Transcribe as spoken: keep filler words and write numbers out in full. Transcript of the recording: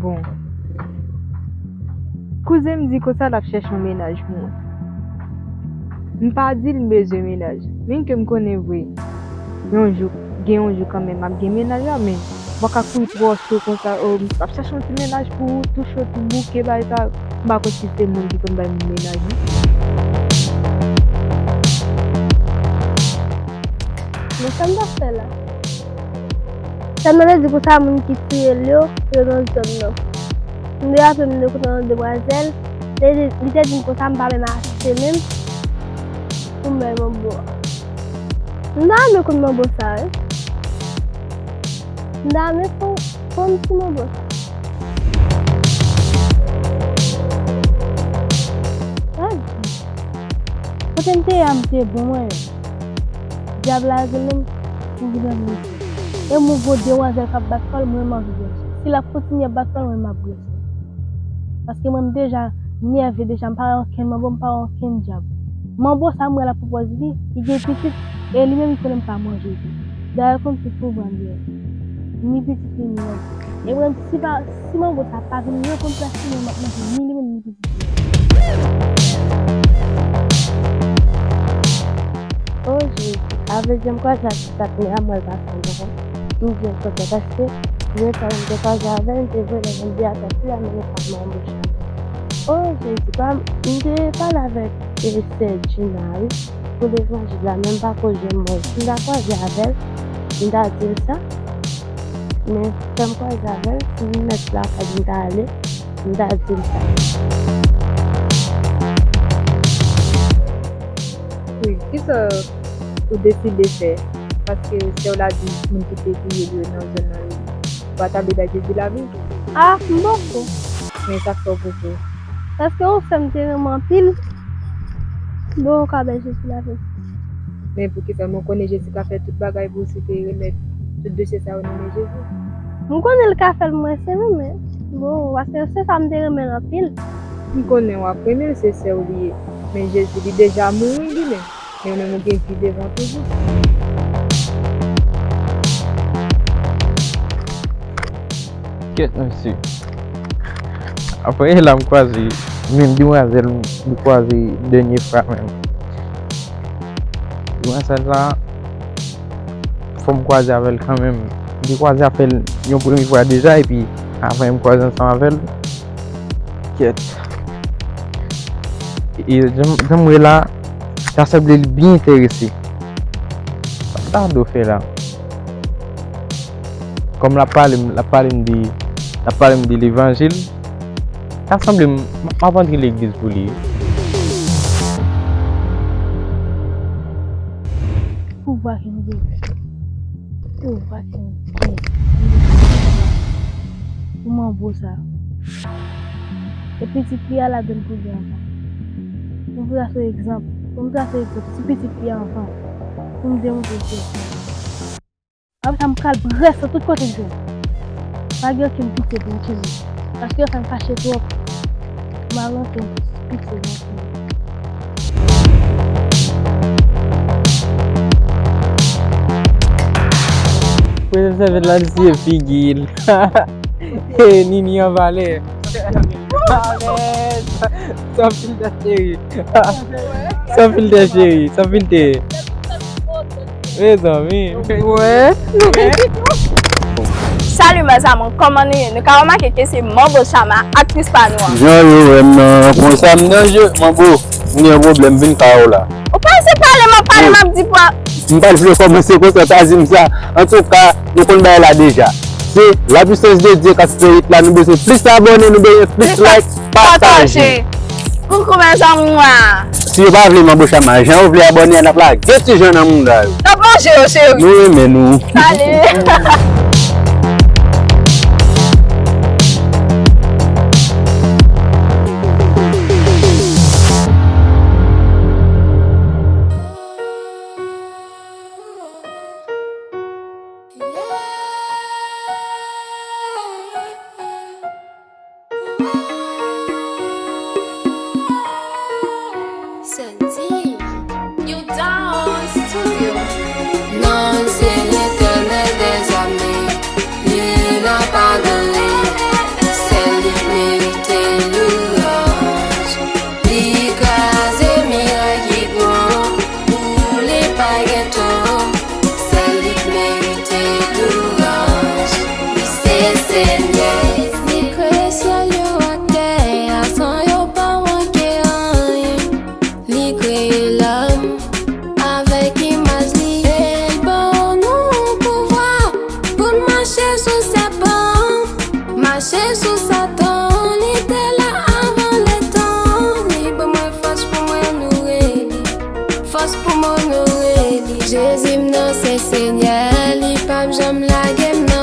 Bon. Kouzen m di konsa l ap chèche yon mennaj pou mwen. M pa di l m bezwen mennaj, men ke m konnen vre. Yon jou, gen yon jou kanmenm, m ap gen mennaj la, men m pa ka kouri twò cho konsa, o, m ap chache yon ti mennaj pou touche, pou bouke, bay sa. M pa konn si se moun ki konn bay moun mennaj, non. Men sa m t ap fè la? Sa m tande di konsa moun ki tiye l yo, yo nan zòn nan. M te raple m de kontan yon demwazèl, li te, li te di m konsa m pa menm achte menm pou m bay manbo a. M ta renmen konn manbo sa, wi. M ta renmen konn, konn ti manbo sa. Sa di. Kote m te ye a, m te bon, mwen menm. Dyab la rele m, m vin ann leve. E m wè yon demwazèl k ap bat kò l, mwen menm anvi bwè sou. Si l ap kontinye ap bat kò l, mwen menm m ap bwè sou. Paske mwen m deja nève deja, m pa wè okenn manbo, m pa wè okenn dyab. Manbo sa m wè l ap pwopòze li, li gen pitit, e li menm li konnen m pa manje tou. Dayè l konn tout pwogram li yo. Ni pitit li, ni manbo. E mwen menm, si pa, si manbo sa pa vin reponn plas li, mwen m ap manje ni li menm, ni pitit li. O Jezi, avèk jan m kwaze ak ti patnè a, mwen pase m poko. M byen kontan paske premye fwa m te kwaze avè l, m te voye l, m di atò, pi la men li pa manbo chanpyon. O Jezi, pa, m te pale avèk e sè Gina, wi, pou levanjil la, men m pako jwenn mwen. M ta kwaze avè l, m ta di l sa. Men, fè m kwaze avè l, si m mèt lakay m ta ale, m ta di l sa. Wi, kisa ou deside fè? Paske sè w la di moun ki te tiye l yo nan zòn nan, yo pa ta vle bay Jezi lavi? A, m poko. Men sa k fè w poko? Paske yon sè m te renmen anpil, m poko ka bay Jezi lavi. Men poukisa? Men w konnen Jezi ka fè tout bagay pou ou si w te remèt tout dosye sa yo nan men Jezi. M konnen l ka fè l, mwen se renmen. Bon, paske se sa m te renmen l anpil. M konnen w ap renmen l, se sè w li ye. Men Jezi, li deja mouri li menm. Men ou menm ou gen vi devan toujou. Kèt, mesye. Apre la, m kwaze menm demwazèl m kwaze dènye fwa menm. Demwazèl la, fò m kwaze avè l kanmenm. M te kwaze avè l yon premye fwa deja, epi apre m kwaze ansanm avè l. Kèt. E jan, jan m wè la, ta sanble l byen enterese. Sa m ta dwe fè la? Kòm l ap pale m, l ap pale m de, l ap pale m de levanjil, ta sanble m, m ap antre legliz pou li. Pouvwa ki nou bezwen. Pouvwa ki nou bezwen. Pou manbo sa. E pitit li a ladann pou li anvan. Pou m trase egzanp. Pou m trase egzanp. Sou pitit li a anvan. Pou m demontre l se. Apre sa, m pral brès tout kote m jwenn. Pa gen okenn pitye pou m kenbe. Paske yo fè m fache twòp. M al rantre m pitye nan figi. Prezans sèvant la, li siye figi l. Hey, Nini an valè. Amen. San filtè cheri. San filtè cheri. San filtè. Mezanmi. Wè. Salut mes amours, kòman nou ye? Nou ka remake ke se Manbo Chama, aktris pa nou an. Jan yo wè m nan, konsa m nan je, Manbo, m gen yon pwoblèm, vin kay ou la. Ou pa ese pale, m ap pale, m ap di pwa. M pa t vle kòmanse konsa, pa di m sa. Antouka, nou konn bagay la deja. Se la puissance de Dieu k ap fè it la, nou bezwen plis abòne, nou bezwen plis like, pataje. Koukou mes amours. Si yo pa vle Manbo Chama, jan yo vle abòne a, n ap lage ti jan nan mouda yo. N ap manje yo, cheri. Nou renmen nou. Salut. Santi. You down studio. Non, se Letènèl dèzame, li n ap adore. Se E lòm avèk imaj li. E l ban nou pouvwa pou n mache sou sèpan, mache sou Satan. Li te la avan letan. Li ban mwen fòs pou mwen onore li. Fòs pou m onore li. Jezi m nan se Senyè, li p ap janm lage m.